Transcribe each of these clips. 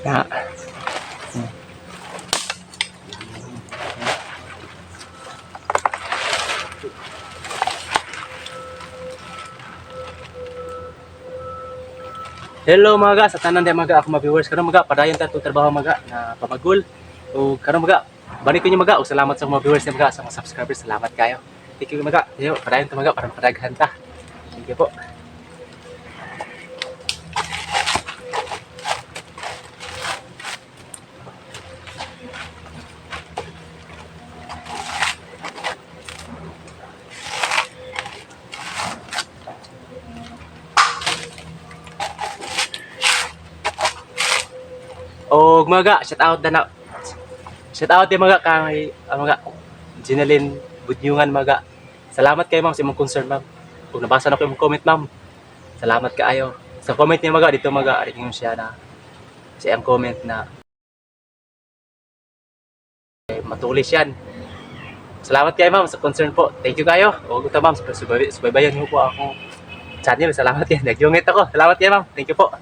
Na. Hello mga ga, sa tanan di mga ako mga viewers karon mga padayon ta itong trabaho mga na pamagul. O karon mga balik ko niyo mga og salamat sa mga viewers ni mga sa mga subscribers, salamat kayo. Thank you mga. Yo, padayon ta mga para makadaghan ta. Thank you po. Og mga shout out na na. Shout out din mga kay mga Jeneline Budyungan mga. Salamat kay ma'am sa imong concern, ma'am. Kung nabasa na ko imong comment, ma'am. Salamat kaayo. Sa comment niya mga dito mga ari ingon siya na sa iyang comment na matulis yan. Salamat kay ma'am sa concern po. Thank you kayo. O uta ma'am, subaybayan niyo po ako channel. Salamat yan. Nagyungit ako. Salamat kayo, ma'am. Thank you po.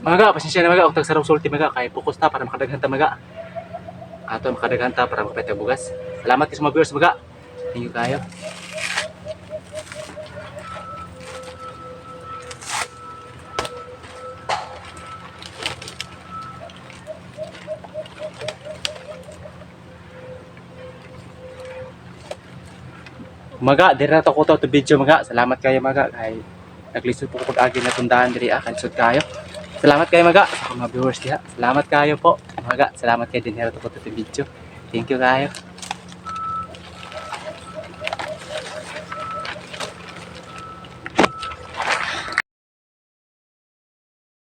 Mga ga, pasensya na mga, og tagsarong sulti mga, kay focus ta para makadaghan ta mga. Ato makadaghan ta para makapalit og bugas. Salamat kay sa mga viewers mga. Thank you kayo. Maga, diri na to ko to video mga. Salamat kayo mga kay naglisod po ko pag-agi na tundahan diri ah, kalisod kayo. Salamat kayo maga sa akong mga viewers diha. Salamat kayo po. Maga, salamat kayo din to ko to video. Thank you kayo.